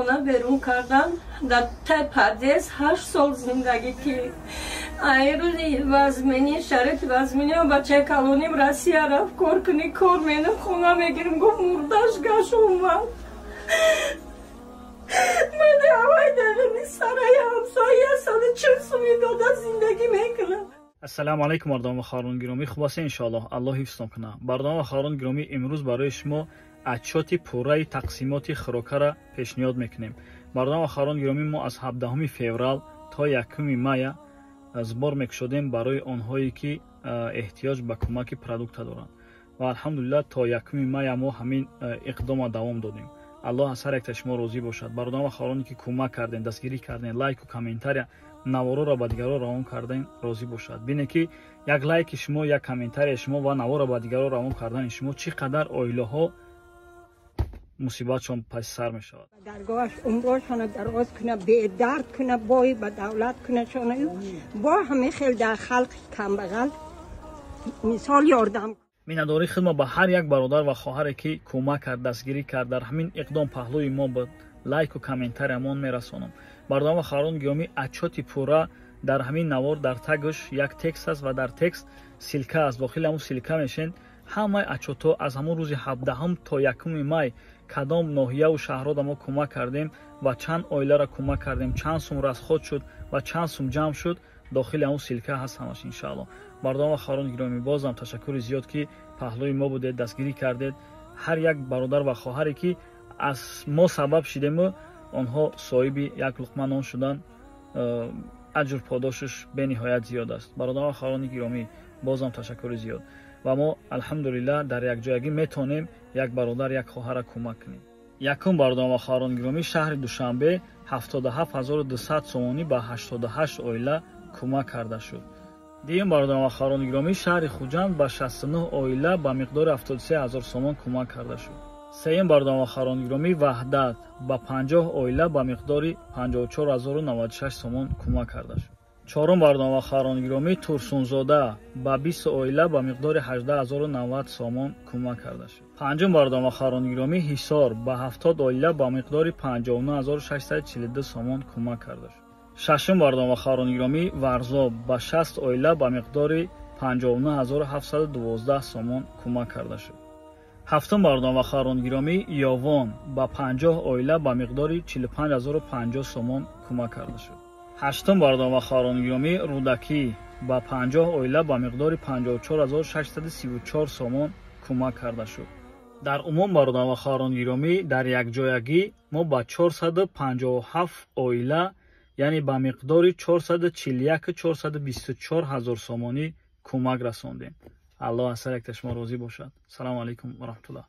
Хона берун кардан, дар тай подъезд 8 сол зиндагӣ ки ай рӯзи вазминӣ, шароити вазминӣ, бачаи калоним Россия рафт, кор кунӣ, кор менам, хона мегирим, гуфт, мурдаш гаш омад. Ман авай дарани сараи ҳамсоя 140 суми дода зиндагӣ мекунам. Ассалому алайкум, бародарон ва хоҳарон гиромӣ, хуб ҳастед, иншоаллоҳ, Аллоҳ ҳифзтон кунад. Бародарон ва хоҳарон гиромӣ, имрӯз барои шумо отчёти пурраи тақсимоти хӯрокара пешниҳод мекунем. Бародарон ва хоҳарон гиромӣ, мо аз 17 феврал то 1 мая сбор мекушодем барои онҳое ки эҳтиёҷ ба кӯмаки продукта доранд ва алҳамдулиллаҳ, то 1 мая мо ҳамин иқдома давом додем. Аллоҳ аз ҳар яктаи шумо розӣ бошад. Бародарон ва хоҳароне ки кӯмак кардем, дастгирӣ кардем, лайку комментария, навороро ба дигарон равон кардем, розӣ бошад. Бине ки як лайки шумо, як комментарияи шумо ва наворо ба дигарон равон кардани шумо чӣ қадар оилаҳо мусибатшон паси сар мешавад. Даргоҳаш умрошона дароз куна, бедард куна, бой ба давлат кунашона, бо ҳамин хел дар халқи камбағал мисол ёрдам. Миннатдории худмо ба ҳар як бародар ва хоҳаре ки кӯмак кард, дастгирӣ кард, дар ҳамин иқдом паҳлӯи мо буд, лайку комментариямон мерасонам. Бародарон ва хоҳарон гиромӣ, отчёти пурра дар ҳамин навор дар тагш як текст аст ва дар текст ссылка аст. Дохили ҳамун ссылка мешен, ҳамаи отчётҳо аз ҳамон рӯзи 17 то 1 май, кадом ноҳияву шаҳрҳода мо кӯмак кардем ва чанд оиларо кӯмак кардем, чанд сум расход шуд ва чанд сум ҷамъ шуд, дохили ҳамун ссылка ҳаст ҳамаш, иншаалло. Бародарон ва хоҳарони гиромӣ, бозам ташаккури зиёд ки паҳлӯи мо будед, дастгирӣ кардед. Ҳар як бародар ва хоҳаре ки аз мо сабаб шидему онҳо соҳиби як луқма нон шуданд, аҷр подошаш бениҳоят зиёд аст. Бародарон ва хоҳарони гиромӣ, бозам ташаккури зиёд ва мо алҳамдулиллаҳ дар якҷоягӣ метавонем як бародар, як хоҳарра кӯмак кунем. Якум, бародарон ва хоҳарони гиромӣ, шаҳри Душанбе 77 200 сомонӣ ба 88 оила кӯмак карда шуд. Дуюм, бародарон ва хоҳарони гиромӣ, шаҳри Хуҷанд ба 69 оила ба миқдори 73 ҳазор сомон кӯмак карда шуд. Сеюм, бародарон ва хоҳарони гиромӣ, Ваҳдат ба 50 оила ба миқдори 54 096 сомон кӯмак карда шуд. Чорум, бародарон ва хоҳарони гиромӣ, Турсунзода ба 20 оила ба миқдори 18 090 сомон кӯмак карда шуд. Панҷум, бародарон ва хоҳарони гиромӣ, Ҳисор ба 70 оила ба миқдори 59 642 сомон кӯмак карда шуд. Шашум, бародарон ва хоҳарони гиромӣ, Варзоб ба 60 оила ба миқдори 59 712 сомон кӯмак карда шуд. Ҳафтум, бародарон ва хоҳарони гиромӣ, Ёвон ба 50 оила ба миқдори 45 050 сомон кӯмак карда шуд. Ҳаштум, бародарон ва хоҳарони гиромӣ, Рӯдакӣ ба 50 оила ба миқдори 54 634 сомон кӯмак карда шуд. Дар умум, бародарон ва хоҳарони гиромӣ, дар якҷоягӣ мо ба 457 оила, яъне ба миқдори 441 424 ҳазор сомонӣ кӯмак расондем. Аллоҳ аз ҳар яктаи шумо розӣ бошад. Салому алайкум ва раҳматуллоҳ.